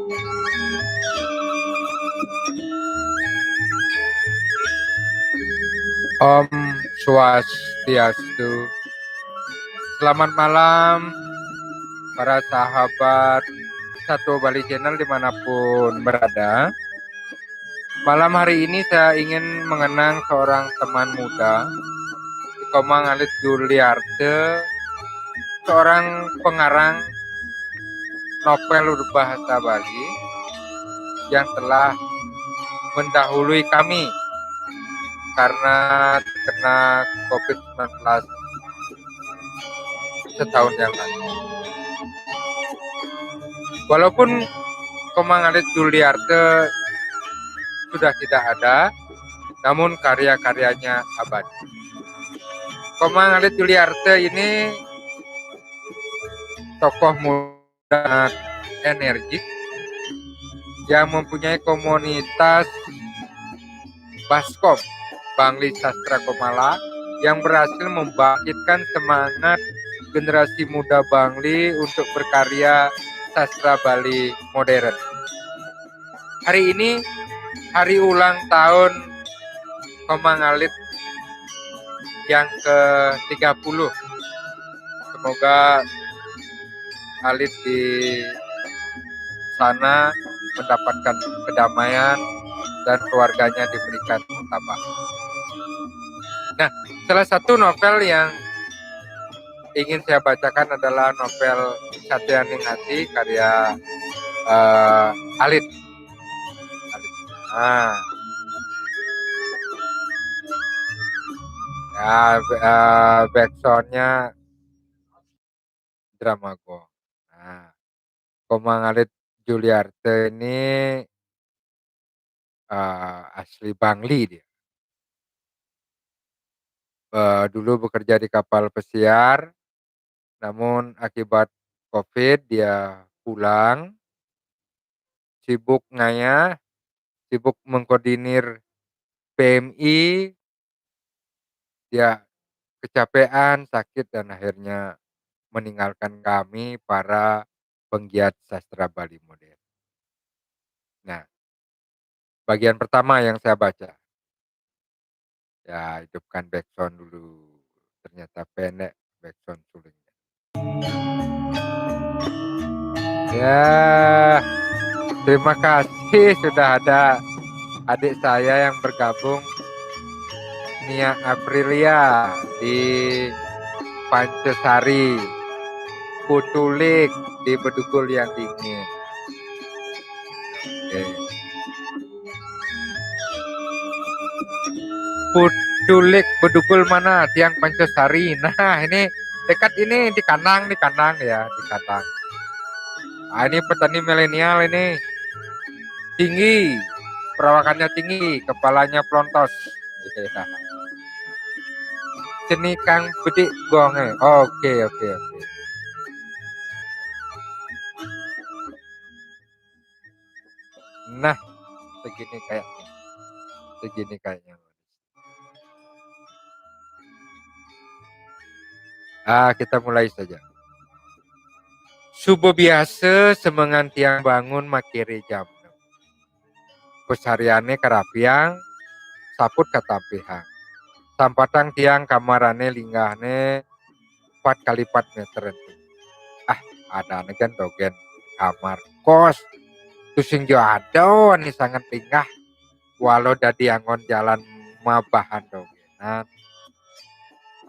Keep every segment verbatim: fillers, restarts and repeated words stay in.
Om Swastiastu. Selamat malam para sahabat Satu Bali Channel dimanapun berada. Malam hari ini saya ingin mengenang seorang teman muda, Komang Alit Juliarte, seorang pengarang novel berbahasa Bali yang telah mendahului kami karena terkena covid sembilan belas setahun yang lalu. Walaupun Komang Alit Juliarte sudah tidak ada, namun karya-karyanya abadi. Komang Alit Juliarte ini tokoh muda energik yang mempunyai komunitas Baskom, Bangli Sastra Komala, yang berhasil membangkitkan semangat generasi muda Bangli untuk berkarya sastra Bali modern. Hari ini hari ulang tahun Komang Alit yang ke tiga puluh. Semoga Alit di sana mendapatkan kedamaian dan keluarganya diberikan tabah. Nah, salah satu novel yang ingin saya bacakan adalah novel Satyaning Hati karya eh, Alit. Alit. Nah, ya, eh, backsoundnya drama gong. Nah, Komang Alit Juliarte ini eh, asli Bangli dia. Eh, dulu bekerja di kapal pesiar, namun akibat covid dia pulang, sibuk ngayah, sibuk mengkoordinir P M I, dia kecapean, sakit, dan akhirnya meninggalkan kami para penggiat sastra Bali modern. Nah, bagian pertama yang saya baca. Ya, hidupkan backsound dulu. Ternyata pendek backsound sulingnya. Ya, terima kasih sudah ada adik saya yang bergabung, Nia Aprilia di Pancasari, Putulik di Bedugul yang dingin. Oke. Putulik Bedugul mana tiang Pancasari? Nah, ini dekat ini di kandang, di kandang ya, di kandang. Ah, ini petani milenial ini. Tinggi, perawakannya tinggi, kepalanya pelontos. Seni kang bedik gonge. Oke, oke, oke. Nah, segini kayaknya. Segini kayaknya. Ah, kita mulai saja. Subuh biasa semengan tiang bangun makiri jam enam. Pesariane karapiang, saput katampihang. Sampatang tiang kamarane linggahne empat kali empat meter enti. Ah, ada negan dogen kamar kos. Tusing jo ada ni sangat linggah. Walau dadi anggon jalan mabahan dogenan.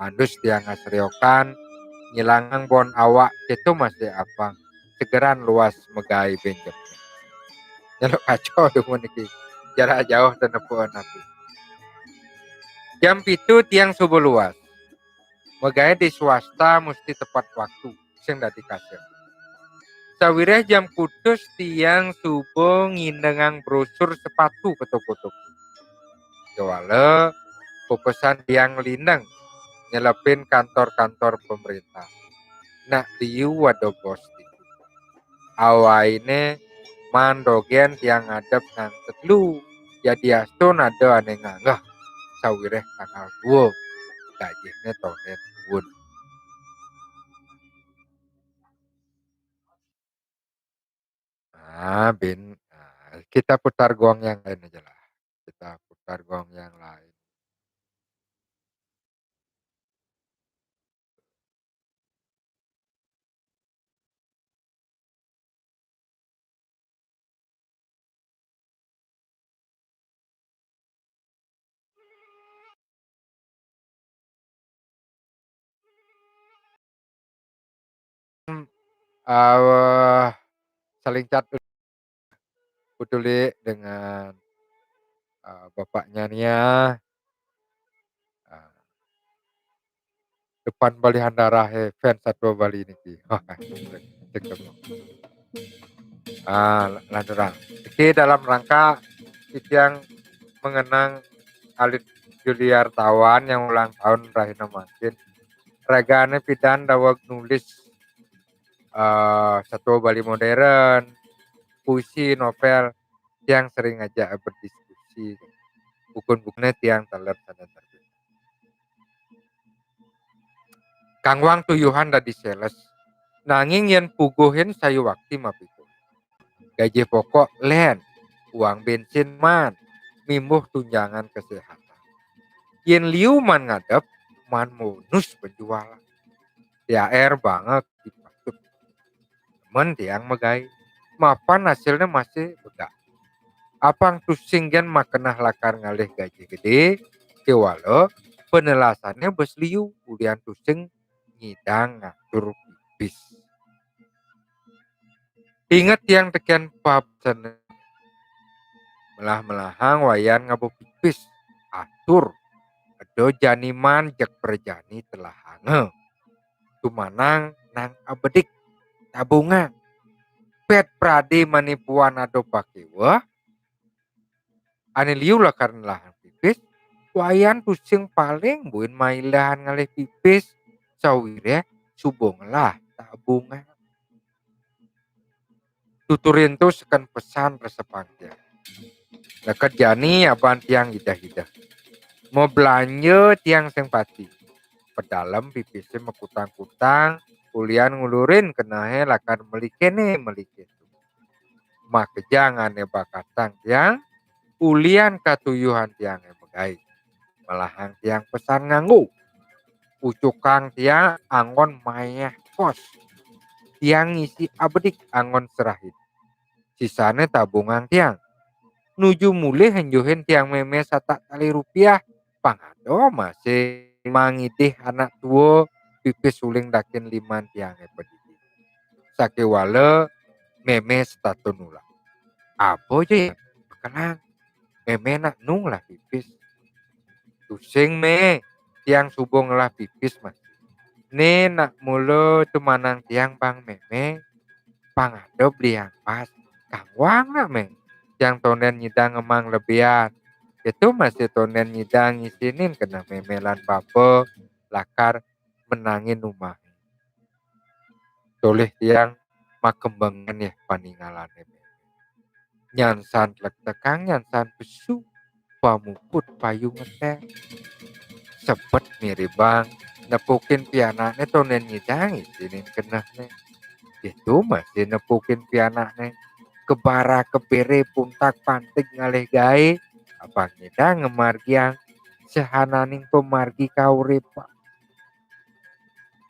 Andus tiang ngasriokan, ngilangang bon awak keto masih apang, segeran luas megai benjep. Nyeluk kacau dumun iki, jarak jauh tenepuan api. Jam pitu tiang subuh luas. Megai di swasta mesti tepat waktu, sing dadi kasem. Sawireh jam kutus tiang subuh ngindengang brosur sepatu ke toko-toko. Juala pepesan tiang lindeng nyelepin kantor-kantor pemerintah. Nak liu ada bos itu. Awaine mandogen tiang ngadep ngantet lu. Jadi astun ada ane nganggah. Sawireh tanggal dua. Gajihne tonden tuun. Nah, bin, nah, kita putar gong yang lain aja lah. Kita putar gong yang lain. Eh, saling chat peduli dengan eh, bapaknya nih ya. Eh, depan Bali Handara he fans Satwa Bali niki. Cek, cek dulu. Ah, lanjut lah. Oke, dalam rangka titiang mengenang alit Juliartawan yang ulang tahun rahina mangkin. Ragane pidan daweg nulis eh, Satwa Bali modern, puisi, novel, tiang sering aja berdiskusi. Buku-bukunya tiang teler sana terbit. Kangwang tuyuhan dadi sales. Nanging yen puguhin sayu wakti mapitu. Gaji pokok len, uang bensin man, mimbuh tunjangan kesehatan. Yen liu man ngadep, man bonus penjualan. T H R banget dipatut. Men tiang megai, mapan hasilnya masih bedak. Apang tusing gen makenah lakar ngalih gaji gede, kewala penelasannya bes liu ulian tusing ngidang ngatur pipis. Inget tiang teken pap sana. Melah-melahang Wayan ngabo pipis. Atur. Edo jani man jek prajani telahanga. Tumanang nang abedik. Tabungan. Pet prade manipuan ado pakeweh. Ane liu lakar nelahang pipis. Wayan tusing paling buin mailahan ngalih pipis. Sawireh suba ngelah tabungan. Tuturin tu seken pesan resepang tiang. Leket jani aban tiang idah-idah. Mau belanja tiang sing pati. Pedalem pipise makutang-kutang, ulian ngulurin kenahe lakar meli kene, meli ketu. Makejang ane bakatang tiang, ulian katuyuhan tiange megai. Melahang tiang pesan nganggo. Ucukang tiang anggon mayah kos. Tiang ngisi abedik anggon serahin. Sisane tabungang tiang. Nuju mulih enjuhin tiang meme satak tali rupiah. Pangado masih mangidih anak tua pipis uling dakin liman tiange pedidi. Sakewala meme setata nulak. Apa je yang bekelang? Meme nak nung lah pipis. Tusing me, tiang suba ngelah pipis mah. Ne nak mula tumanang tiang bang meme, pang ada beli yang pas. Kangwang nak me, tiang tonden nyidang ngemang lebihan. Itu masih tonden nyidang ngisinin kena meme lan bapa lakar menangin umah. Tolih tiang makembengan ya paningalane. Nyansan tlektekang, nyansan pesu, pamuput payu ngetek. Sebet miribang, nepukin pianakne tonden nyidang isinin kenehne. Itu masih nepukin pianakne. Kebara kebere puntak pantig ngalih gae, apa ngidang ngemargiang sehananing pemargi kauripan.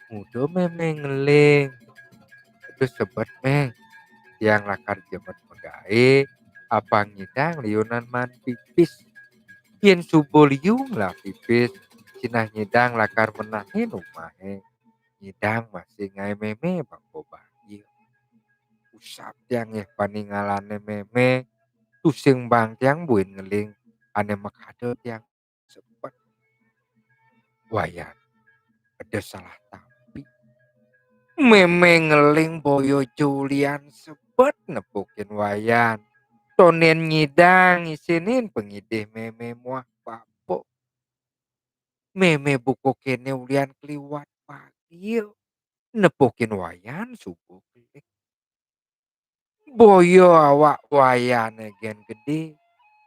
Muda meme ngeling. Itu sebet me. Tiang lakar jemet megae, apa ngidang liunan man pipis. Yen suba liu ngelah pipis, sinah nyidang lakar menahin umahe. Nyidang masih ngae meme bapa bagia. Usap tiang ngeh paningalane meme, tusing bang tiang buin ngeling, ane makada tiang sebet. Wayan, ada salah tapi. Meme ngeling boya Julian sebet nepukin Wayan. Tonden nyidang isinin pengidih meme muah bapa. Meme buka kene ulian keliwat bagia. Nepukin Wayan suba kelih. Boya awak Wayane gen gede.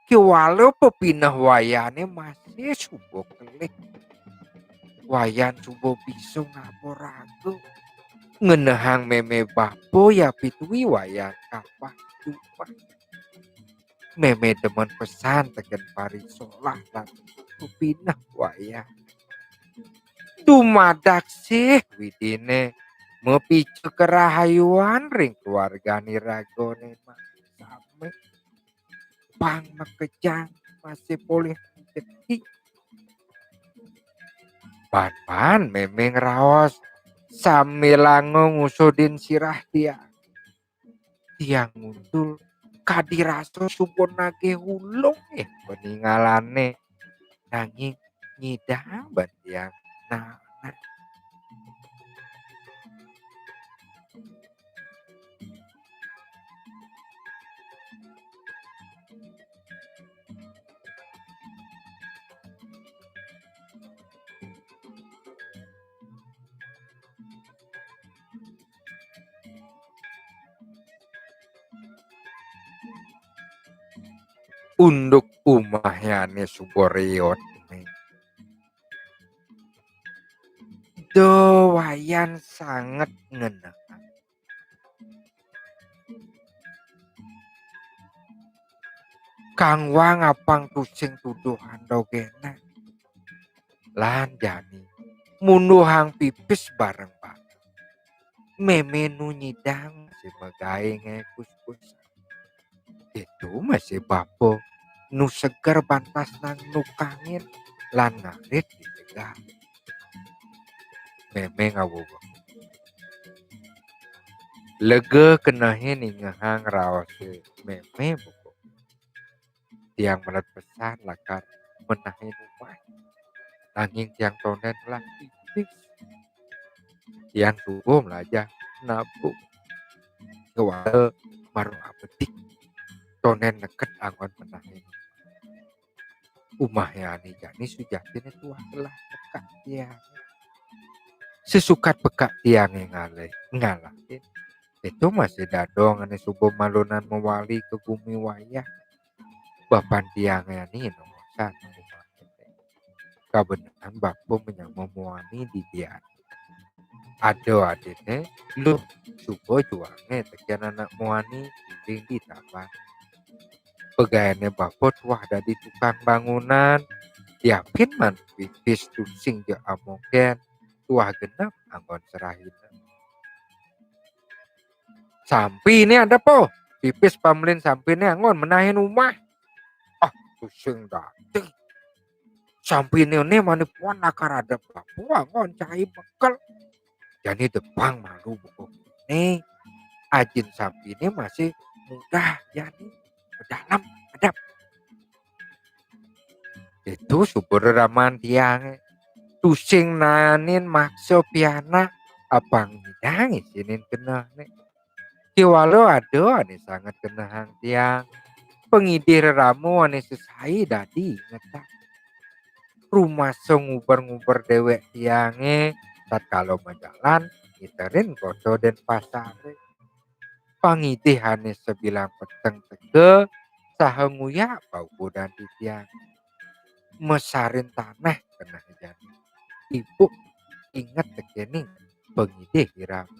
Kewala pepineh Wayane masih suba kelih. Wayan suba bisa ngaba raga. Ngenehang meme bapa ya pitui Wayan kapah. umah. Mémé demen pesan tekén parisolah lan pepineh wayah. Dumadak sih widiné mapica karahayuan ring keluargané ragané sami. Pang makejang masih polih rejeki. Ban-ban mémé ngraos sambilanga ngusudin sirah tiang. Tiang nguntul kadi rasa suba nagih ulung, eh, paningalané. Nanging nyidang ban tiang. Nah, nah. Unduk umahé ané suba réot né. Dawayan sanget ngenehang. Kangwang apang tusing tuduhan dogénan. Lan jani munduhang pipis bareng-bareng. Mémé nu nyidang sing magaé ngaé kuskus. Ditu masih bapa nu seger bantas nang nukangin lan ngarit di tegal. Mémé ngaweweh. Lega kenehé ningehang raosé mémé buka. Tiang melet pesan lakar menahin umah. Nanging tiang tondén lah tipis. Tiang suba mlajah nabung. Kéwala maruh abedik. Tondén neked anggon menahin. Umahé ané jani sujatiné tuah telah pekak tiang. Sesukat pekak tiangé ngalih, ngalahin. Ditu masih dadong ané suba malunan mawali ka gumi wayah. Bapan tiangé ané nomor satu. Kabeneran bapa manyama muani di dian. Ada adiné, luh, suba juangé tekén anak muani uling di taban. Pegawainé bapa tuah dadi tukang bangunan, diapin man pipis tusing ja amogén, tuah genep anggon serahina. Sampiné ada po, pipis pamelin sampiné anggon menahin umah. Ah, tusing dadi. Sampiné né mani puan lakar ada bapa anggon cai bekel. Jani depang malu buka né. Ajin sampiné masih muda jani. Dalem, adep. Ditu suba reraman tiangé. Tusing naenin maksa pianak, apang nyidang isinin kenehné. Kéwala ada ané sanget kenehang tiang. Pangidih rerama ané sesai dadi ingetang. Rumasa nguber-nguber déwék tiangé tatkala majalan ngiterin kota Denpasaré. Pangidih ané sabilang peteng teka saha nguyak paukudan titiang. Masarin tanah keneh jani. Ibu inget tekéning pangidih irama.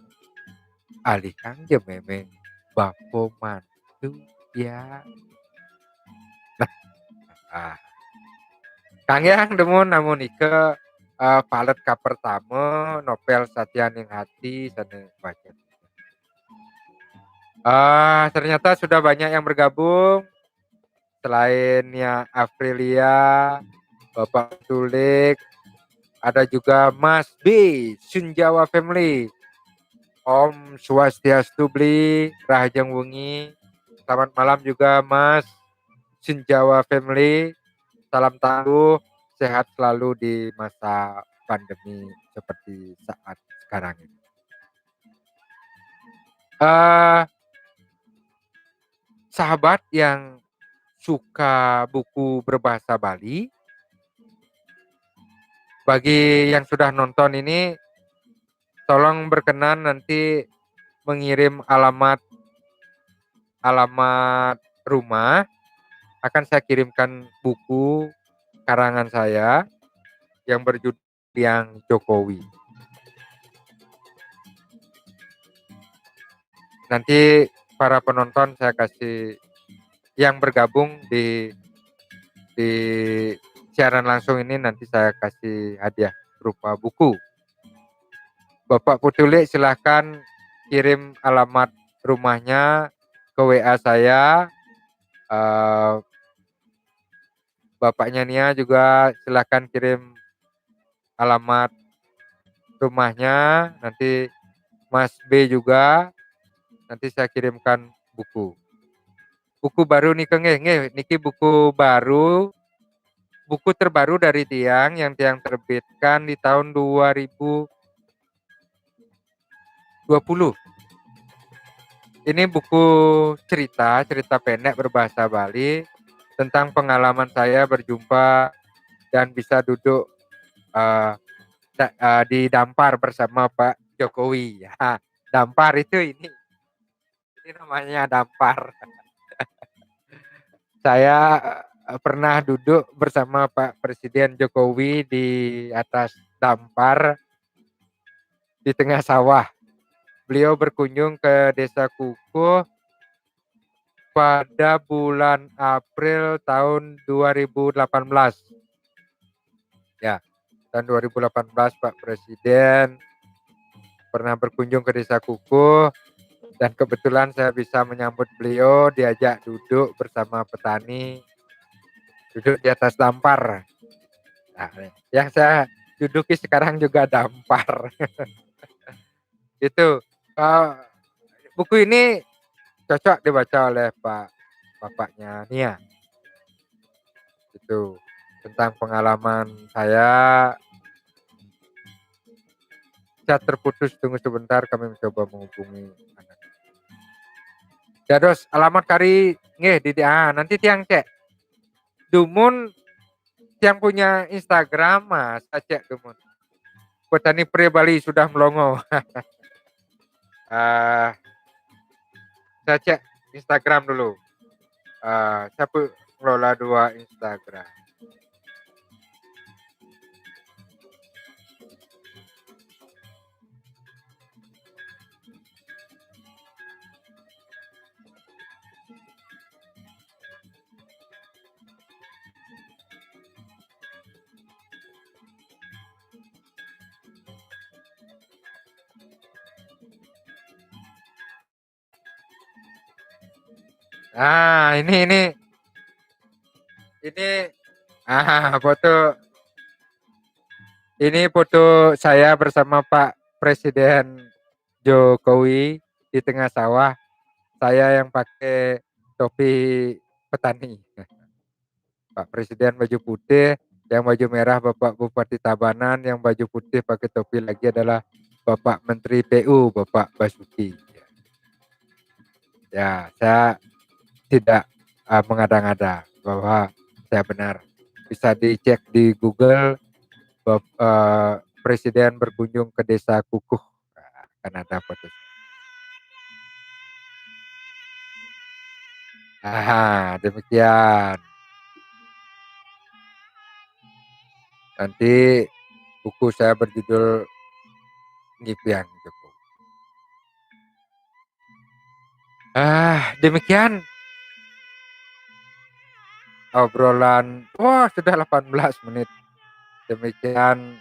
Alihang ja mémé bapa mantu ya. Nah, ah. Kang Yang demun namun ika, eh, palet kapertama novel Satyaning Hati sané baca. Ah, ternyata sudah banyak yang bergabung. Selainnya Afrilia, Bapak Tulik, ada juga Mas B, Sunjawa Family. Om Swastiastu Bli, rahajeng wengi. Selamat malam juga Mas Sunjawa Family. Salam tangguh, sehat selalu di masa pandemi seperti saat sekarang ini. Eh, sahabat yang suka buku berbahasa Bali, bagi yang sudah nonton ini, tolong berkenan nanti mengirim alamat, alamat rumah. Akan saya kirimkan buku karangan saya yang berjudul Tiang Jokowi. Nanti para penonton saya kasih, yang bergabung di di siaran langsung ini, nanti saya kasih hadiah berupa buku. Bapak Putulik, silahkan kirim alamat rumahnya ke W A saya. Eh, Bapaknya Nia juga silahkan kirim alamat rumahnya. Nanti Mas B juga, nanti saya kirimkan buku. Buku baru niki, nggih, nggih, niki buku baru, buku terbaru dari tiang yang tiang terbitkan di tahun dua ribu dua puluh. Ini buku cerita, cerita pendek berbahasa Bali tentang pengalaman saya berjumpa dan bisa duduk, eh, da- eh, di dampar bersama Pak Jokowi. Ya, dampar itu ini. Ini namanya dampar. Saya, eh, pernah duduk bersama Pak Presiden Jokowi di atas dampar di tengah sawah. Beliau berkunjung ke Desa Kukuh pada bulan April tahun dua ribu delapan belas. Ya, tahun dua ribu delapan belas Pak Presiden pernah berkunjung ke Desa Kukuh, dan kebetulan saya bisa menyambut beliau, diajak duduk bersama petani, duduk di atas dampar. Nah, yang saya duduki sekarang juga dampar. Itu, eh, buku ini cocok dibaca oleh Pak, bapaknya Nia. Itu tentang pengalaman saya. Chat terputus, tunggu sebentar, kami mencoba menghubungi anak. Dados alamat kari nggih di, ah, nanti tiang cek. Dumun, tiang punya Instagram, Mas, saya cek dumun. Petani Pria Bali sudah melongo. Ah, saya cek Instagram dulu. Ah, siapa ngelola dua Instagram? Ah, ini, ini. Ini, ah, foto. Ini foto saya bersama Pak Presiden Jokowi di tengah sawah. Saya yang pakai topi petani. Pak Presiden baju putih, yang baju merah Bapak Bupati Tabanan, yang baju putih pakai topi lagi adalah Bapak Menteri P U, Bapak Basuki. Ya, saya tidak, uh, mengada-ngada bahwa saya benar. Bisa dicek di Google, Bap- uh, Presiden berkunjung ke Desa Kukuh. Nah, akan ada foto. Aha, demikian. Nanti buku saya berjudul Ngipian Joko. Ah, demikian obrolan. Wah, sudah delapan belas menit. Demikian.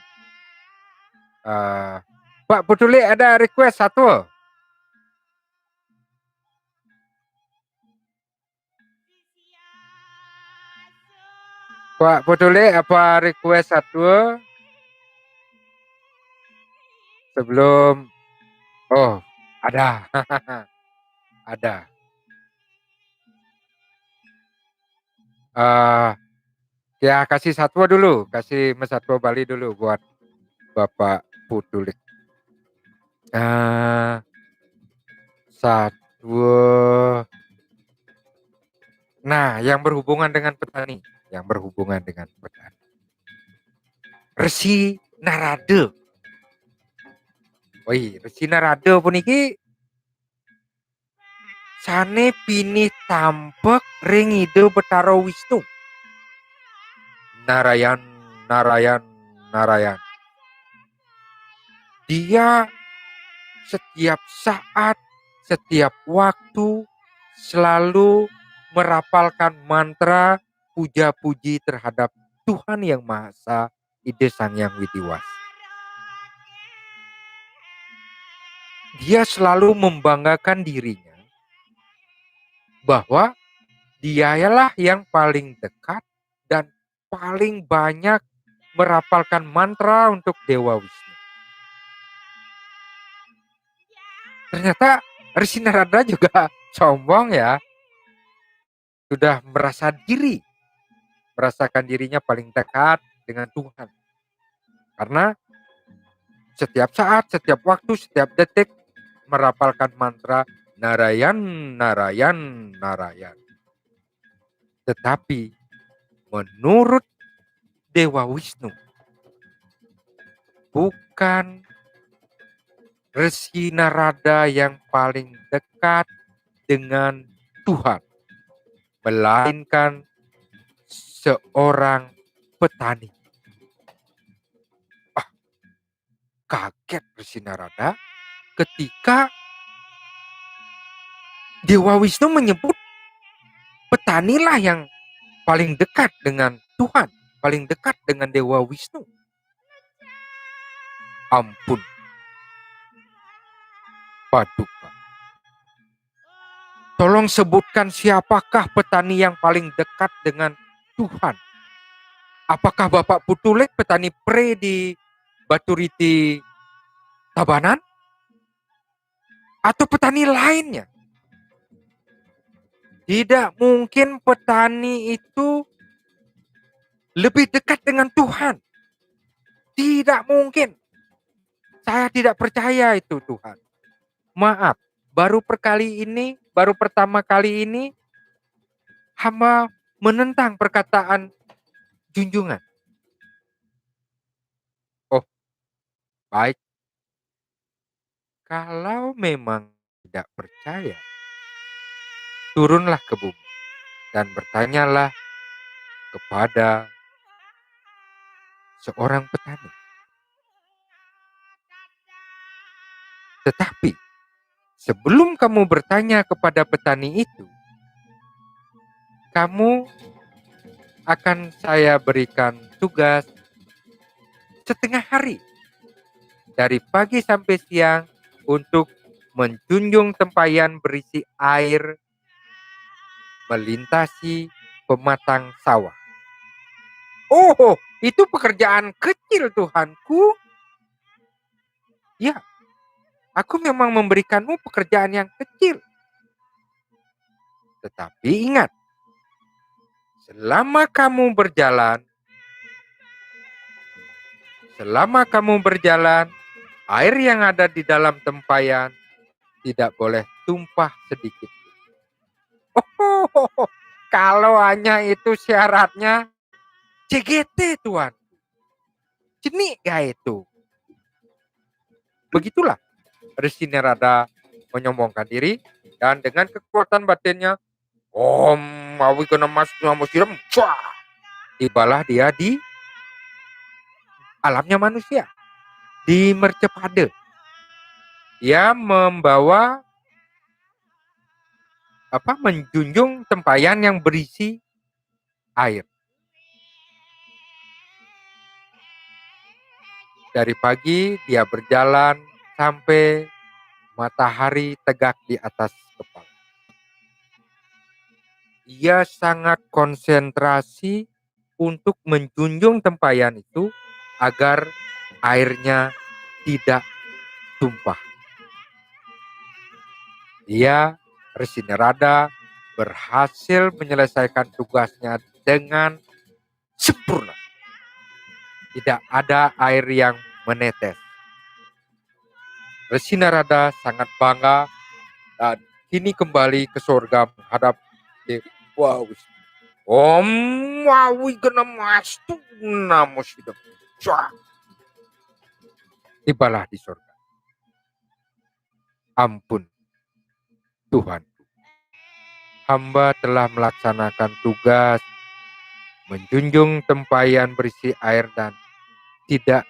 Ah, Pak Putuli ada request satu. Pak Putuli, apa request satu? Sebelum, oh, ada. Ada. Ah, ya, kasih satwa dulu, kasih mesatwa Bali dulu buat Bapak Putulik. Ah, satwa. Nah, yang berhubungan dengan petani, yang berhubungan dengan petani. Resi Narada. Wih, Resi Narada puniki sane pinih tampek ring Ida Betara Wisnu. Narayan, Narayan, Narayan. Dia setiap saat setiap waktu selalu merapalkan mantra puja-puji terhadap Tuhan Yang Maha Esa, Ida Sang Hyang Widi Wasa. Dia selalu membanggakan dirinya bahwa dialah yang paling dekat dan paling banyak merapalkan mantra untuk Dewa Wisnu. Ternyata Resi Narada juga sombong, ya. Sudah merasa diri, merasakan dirinya paling dekat dengan Tuhan. Karena setiap saat, setiap waktu, setiap detik merapalkan mantra Narayan, Narayan, Narayan. Tetapi menurut Dewa Wisnu, bukan Resi Narada yang paling dekat dengan Tuhan, melainkan seorang petani. Ah, kaget Resi Narada ketika Dewa Wisnu menyebut petanilah yang paling dekat dengan Tuhan, paling dekat dengan Dewa Wisnu. Ampun, Paduka. Tolong sebutkan, siapakah petani yang paling dekat dengan Tuhan? Apakah Bapak Putulik, petani pre di Baturiti Tabanan? Atau petani lainnya? Tidak mungkin petani itu lebih dekat dengan Tuhan. Tidak mungkin. Saya tidak percaya itu, Tuhan. Maaf, baru perkali ini, baru pertama kali ini hamba menentang perkataan junjungan. Oh, baik. Kalau memang tidak percaya, turunlah ke bumi dan bertanyalah kepada seorang petani. Tetapi sebelum kamu bertanya kepada petani itu, kamu akan saya berikan tugas setengah hari, dari pagi sampai siang, untuk menjunjung tempayan berisi air melintasi pematang sawah. Oh, itu pekerjaan kecil, Tuhanku. Ya, aku memang memberikanmu pekerjaan yang kecil. Tetapi ingat, selama kamu berjalan, selama kamu berjalan, air yang ada di dalam tempayan tidak boleh tumpah sedikit. Oh, kalau hanya itu syaratnya, C G T, Tuan. Jenik gak itu? Begitulah Resi Narada menyombongkan diri dan dengan kekuatan batinnya, Om Awi Gena Mas Namo Siram, tibalah dia di alamnya manusia, di Mercepada. Ia membawa apa, menjunjung tempayan yang berisi air. Dari pagi dia berjalan sampai matahari tegak di atas kepala. Ia sangat konsentrasi untuk menjunjung tempayan itu agar airnya tidak tumpah. Ia, Resi Narada, berhasil menyelesaikan tugasnya dengan sempurna. Tidak ada air yang menetes. Resi Narada sangat bangga dan kini kembali ke surga menghadap Dewa Wisnu. Om Awi Gena Mastu Namo Siddham. Tibalah di surga. Ampun, Tuhan. Hamba telah melaksanakan tugas menjunjung tempayan berisi air dan tidak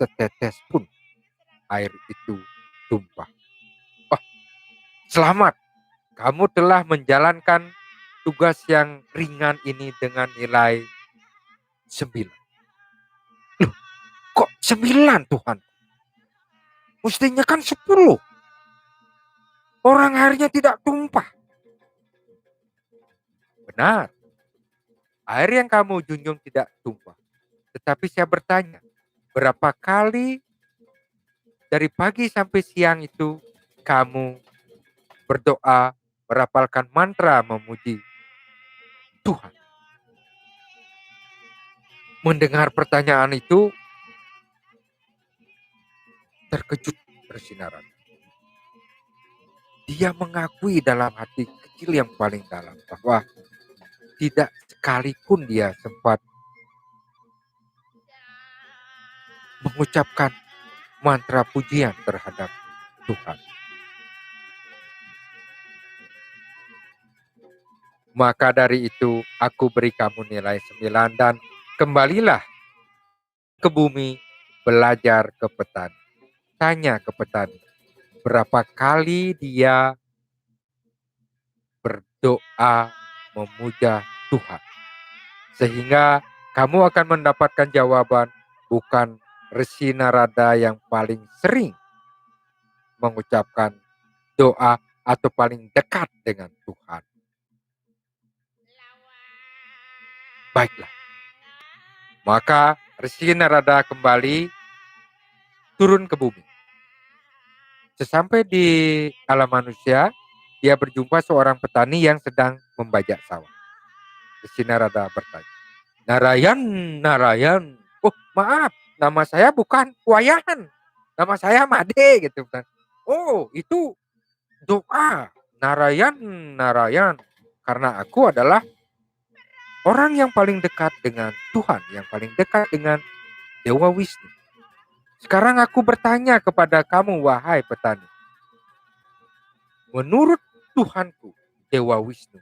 setetes pun air itu tumpah. Wah, Selamat, kamu telah menjalankan tugas yang ringan ini dengan nilai sembilan. Loh, kok sembilan, Tuhan? Mestinya kan sepuluh. Orang airnya tidak tumpah. Benar. Air yang kamu junjung tidak tumpah. Tetapi saya bertanya, berapa kali dari pagi sampai siang itu kamu berdoa, merapalkan mantra, memuji Tuhan? Mendengar pertanyaan itu, terkejut Resi Narada. Dia mengakui dalam hati kecil yang paling dalam bahwa tidak sekalipun dia sempat mengucapkan mantra pujian terhadap Tuhan. Maka dari itu, aku beri kamu nilai sembilan dan kembalilah ke bumi, belajar ke petani. Tanya ke petani, berapa kali dia berdoa memuja Tuhan. Sehingga kamu akan mendapatkan jawaban, bukan Resi Narada yang paling sering mengucapkan doa atau paling dekat dengan Tuhan. Baiklah. Maka Resi Narada kembali turun ke bumi. Sesampai di alam manusia, dia berjumpa seorang petani yang sedang membajak sawah. Resi Narada bertanya, "Narayan, Narayan." "Oh, maaf, nama saya bukan Wayan. Nama saya Made," gitu kan. "Oh, itu doa, Narayan, Narayan. Karena aku adalah orang yang paling dekat dengan Tuhan, yang paling dekat dengan Dewa Wisnu. Sekarang aku bertanya kepada kamu, wahai petani. Menurut Tuhanku, Dewa Wisnu,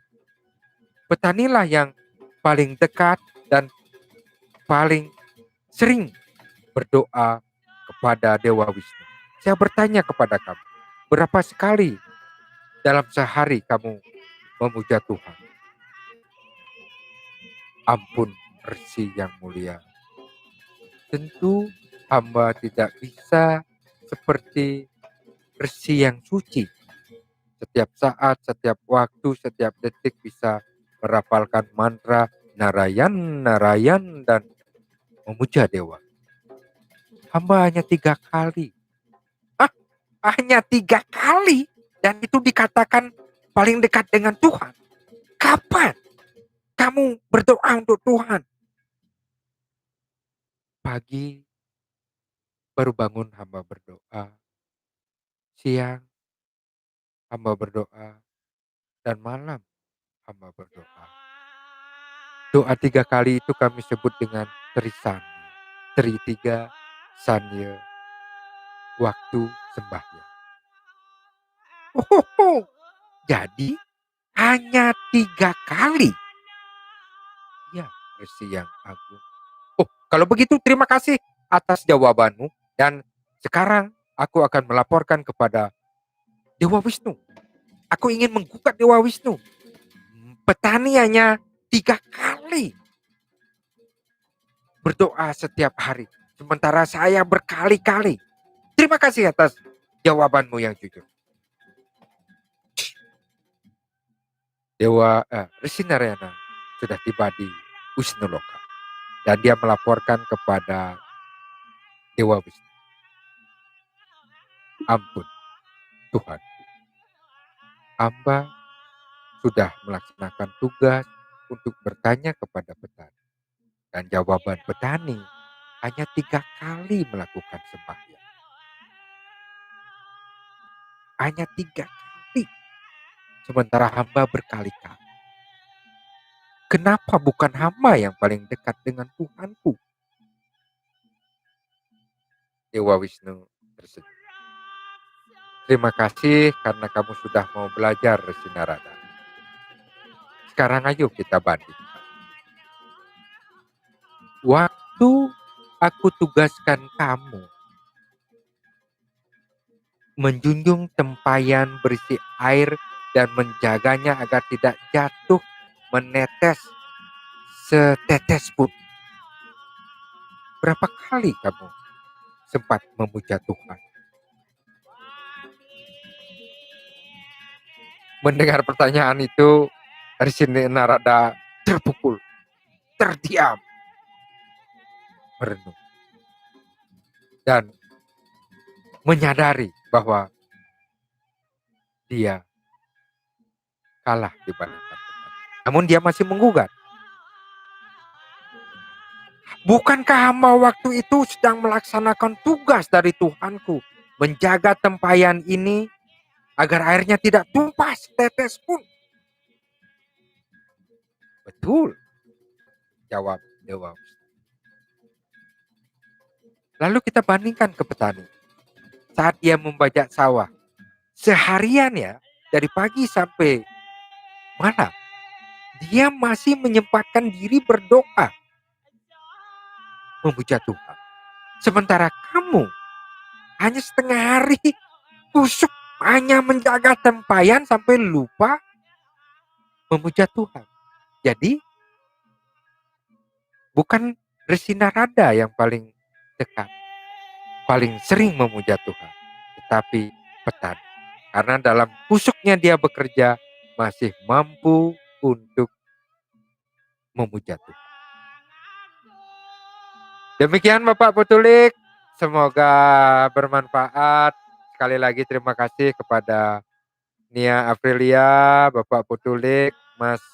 petanilah yang paling dekat dan paling sering berdoa kepada Dewa Wisnu. Saya bertanya kepada kamu, berapa sekali dalam sehari kamu memuja Tuhan?" "Ampun, Resi yang mulia. Tentu hamba tidak bisa seperti Resi yang suci. Setiap saat, setiap waktu, setiap detik bisa merapalkan mantra Narayan, Narayan, dan memuja Dewa. Hamba hanya tiga kali." "Ah, hanya tiga kali? Dan itu dikatakan paling dekat dengan Tuhan? Kapan kamu berdoa untuk Tuhan?" "Pagi baru bangun hamba berdoa, siang hamba berdoa, dan malam hamba berdoa." Doa tiga kali itu kami sebut dengan Tri Sanya. Tri tiga, Sanya, waktu sembahyang. "Oh, jadi hanya tiga kali?" "Ya, Resi yang Agung." "Oh, kalau begitu terima kasih atas jawabanmu. Dan sekarang aku akan melaporkan kepada Dewa Wisnu. Aku ingin menggugat Dewa Wisnu. Petani hanya tiga kali berdoa setiap hari, sementara saya berkali-kali. Terima kasih atas jawabanmu yang jujur." Dewa, eh, Resi Narayana sudah tiba di Wisnu Loka. Dan dia melaporkan kepada Dewa Wisnu, "Ampun, Tuhan. Hamba sudah melaksanakan tugas untuk bertanya kepada petani. Dan jawaban petani hanya tiga kali melakukan sembahyang. Hanya tiga kali. Sementara hamba berkali-kali. Kenapa bukan hamba yang paling dekat dengan Tuhanku?" Dewa Wisnu tersenyum. "Terima kasih karena kamu sudah mau belajar, Resi Narada. Sekarang ayo kita banding. Waktu aku tugaskan kamu menjunjung tempayan berisi air dan menjaganya agar tidak jatuh menetes setetes pun. Berapa kali kamu sempat memuja Tuhan? Mendengar pertanyaan itu, Risinina rada terpukul, terdiam, merenung, dan menyadari bahwa dia kalah dibandingkan Tuhan. Namun dia masih menggugat. Bukankah hamba waktu itu sedang melaksanakan tugas dari Tuhanku, menjaga tempayan ini agar airnya tidak tumpah setetes pun? Betul, jawab Dewa. Lalu kita bandingkan ke petani. Saat dia membajak sawah, seharian ya, dari pagi sampai malam, dia masih menyempatkan diri berdoa, memuja Tuhan. Sementara kamu hanya setengah hari, kusuk, hanya menjaga tempayan sampai lupa memuja Tuhan. Jadi, bukan Resi Narada yang paling dekat, paling sering memuja Tuhan, tetapi petani. Karena dalam kusuknya dia bekerja, masih mampu untuk memuja Tuhan. Demikian Bapak Putulik, semoga bermanfaat. Sekali lagi terima kasih kepada Nia Aprilia, Bapak Putulik, Mas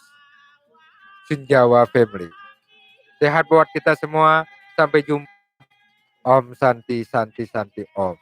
Sunjawa Family. Sehat buat kita semua, sampai jumpa. Om Santi, Santi, Santi, Om.